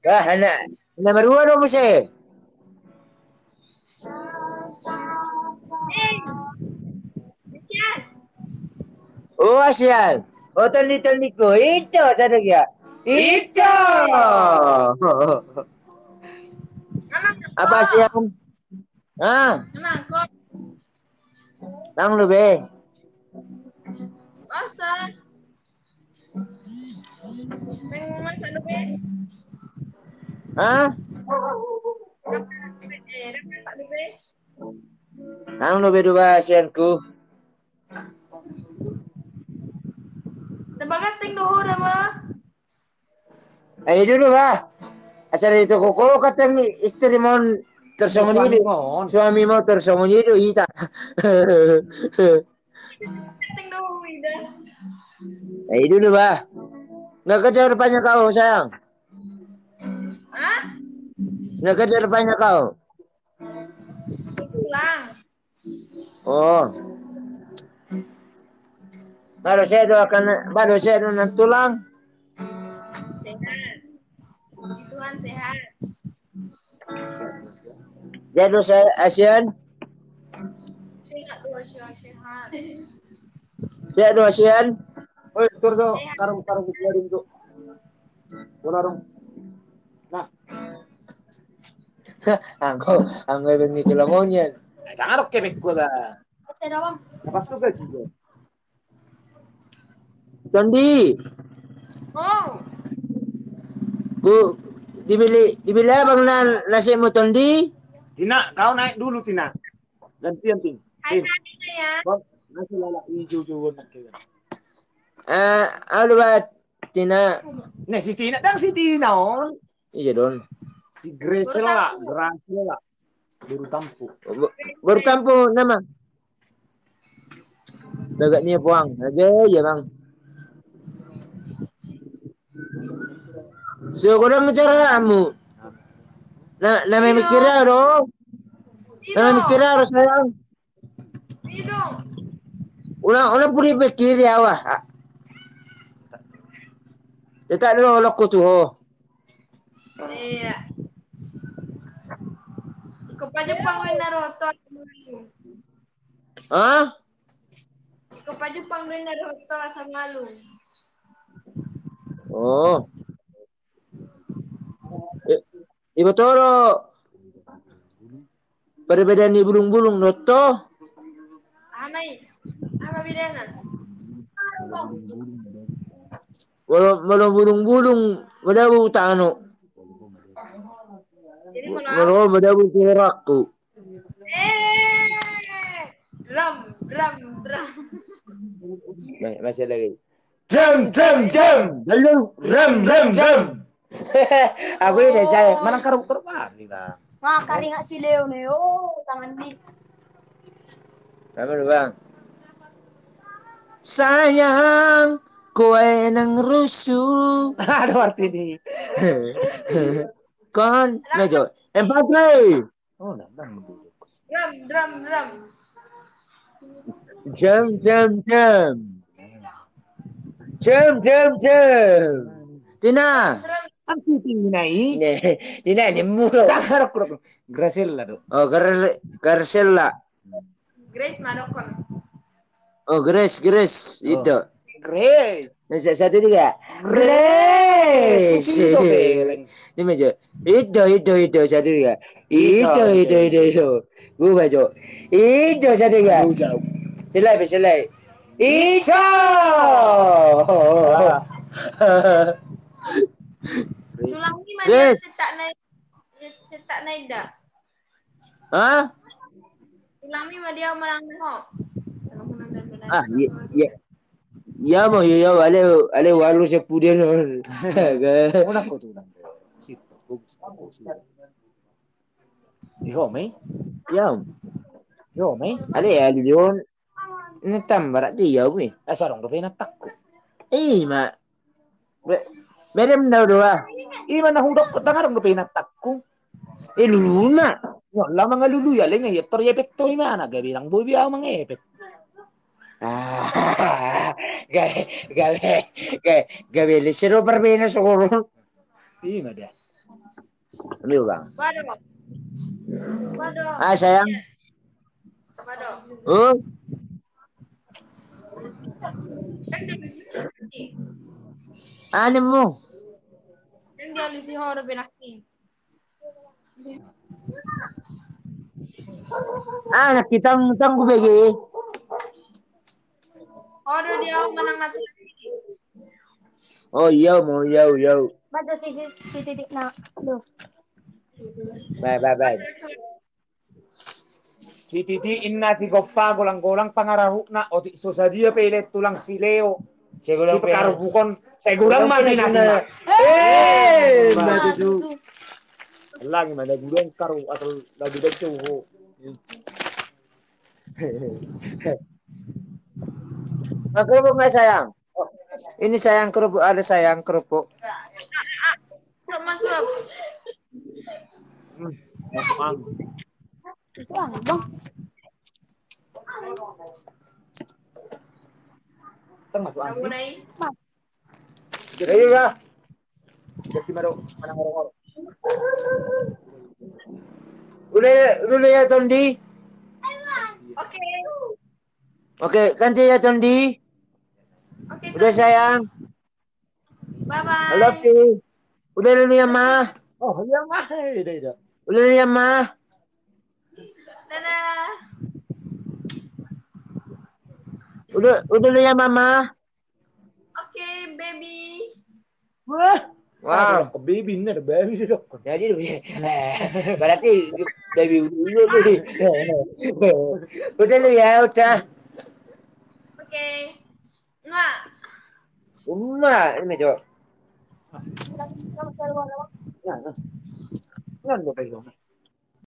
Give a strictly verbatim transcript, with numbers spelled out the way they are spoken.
Bah, anak, anak marua do muse. Oh, Asian. Oh, tondi, tondi ko. Ito, sada gia. Ito. Apa, Asian? Ah. Lang lu be. Masa? Pengen masa lu be. Hah? Eh, masa lu be. Lang lu be dua Asianku. Tebal ganteng do ho da ba. Ai dulu ba. Asal itu koko kateng istri mon tersongon itu. Suami mon tersongon itu ita. Ganteng do ho ida. Ai dulu ba. Nggak kerja rupanya kau sayang. Hah? Nggak kerja rupanya kau. Tulang. Oh. Baru saya doakan, baru saya doakan tulang. Sehat. Puji Tuhan sehat. Jadi saya Asian. Sehat tuh Asian sehat. Sehat tuh Asian. Oi, tur so, karung karung keluarin tuh. Bola dong. Nah. Anggo, anggo bengi tulang onian. Jangan oke bek gua dah. Oke dong. Lepas lu gaji gua. Tondi. Oh. Ku dibeli dibeli abang nan nasimu Tondi. Tina, kau naik dulu Tina. Gantian Tin. Hai Tin. Nasi lalap hijau-hijau nak kira. Eh, alu bat. Tina. Nah, si Tina, dang si Tina on. Iya don. Si Gresela, Grasela. Baru tampu. Baru tampu nama. Bagak nia puang. Oke, iya bang. So, kodang cara kamu. Nah, nama mikir do. Nama mikir do sayang. Ulang, ulang pudi pikir ya wah. Tetap dulu olok ku tuh. Iya. Iko pa Jepang gue Naruto. Hah? Iko pa Jepang gue Naruto asam malu. Oh. Iba toro. Perbedaan ni bulung-bulung do to. Amai. Apa bedana? Molo molo bulung-bulung madabu tano. Molo madabu sorakku. Eh, drum, drum, drum. Masih lagi. Jam, jam, jam. Lalu, ram, ram, ram. Aku ini saya. Mana karung-karung kami, Bang? Wah, karingat si Leo nih. Oh, tangan nih. Apa lu, Bang? Sayang, kue nang rusuh. Aduh, arti ini. Kon, nah, Jo. Empat, nih. Oh, nandang dulu. Drum, drum, drum. Jam, jam, jam. Jam, jam, jam. Tina. Kan syuting Tina i. Tina ini mulu. Grasella do. Oh, Grasella. Grace ma dokkon. Oh, Grace, Grace, itu. Grace. Satu juga. Grace. Ini maju. Itu, itu, itu, satu juga. Itu, itu, itu, itu. Gua maju. Itu, satu juga. Selai, selai. Itu. Tulang ni mana setak naik, setak naik dah. Hah? Tulang mi ma dia manang ho. Ah, iya, iya. Iya mo, iya, iya, ale, ale walu sepudel. Unang ko tulang. Sip, bagus, bagus. Iho me? Iya. Iho me? Ale, ale, Leon. Ini tambah rak dia, weh. Eh, sarong dope natakku. Ima. Berem dau doa. Ima na hudok tangarong dope natakku. Eh, luluna. Nyala mangalului ale ngai tor ya petto ima na gabe nang bobi au mangepet. Ah, gabe gabe gabe gabe lese do parbena sokoron. Ima dia. Ini, Bang. Waduh. Waduh. Ah, sayang. Waduh. Huh? Kan dia mesti. Animu. Kan dia mesti horor benakti. Ah, anak kita ngutang ku bege. Oh, do dia manang nanti. Oh, iya, mau iya, iya. Baca si, si, si titik na. Aduh. Baik, baik, baik. Si titik inna si gompa golang-golang pangarahutna otik so sadia pe ile tulang si Leo. Si golang si pe karupukon, si golang golang mati pe nasina. Eh, mati tu. Lagi mana gudang karu asal lagi baca ho. Nah, kerupuk nggak, sayang? Ini, sayang, kerupuk, ada, sayang, kerupuk. Suap, Mas, suap. Hmm, masuk angin. Masuk angin, Bang. Kan masuk angin. Udah, udah. Jadi, ya. Jadi, Maro, mana ngorong-ngorong? Udah, udah, ya, Tondi. Oke. Oke, kan dia, Tondi. Oke, udah, Tondi. Sayang. Bye-bye. I love you. Udah, udah, ya, Ma. Oh, iya, Ma. Eh, udah, udah. Udah, udah, ya, Ma. Dadah. Udah, udah, udah, ya, Mama. Oke, baby. Wah. Wow. Ada ke baby, ini ada baby di dokter. Jadi, eh, berarti baby udah, udah, udah. Udah lu ya, udah. Oke. Enggak. Uma, ini, Cok. Nah, nah. Nah, udah pegang.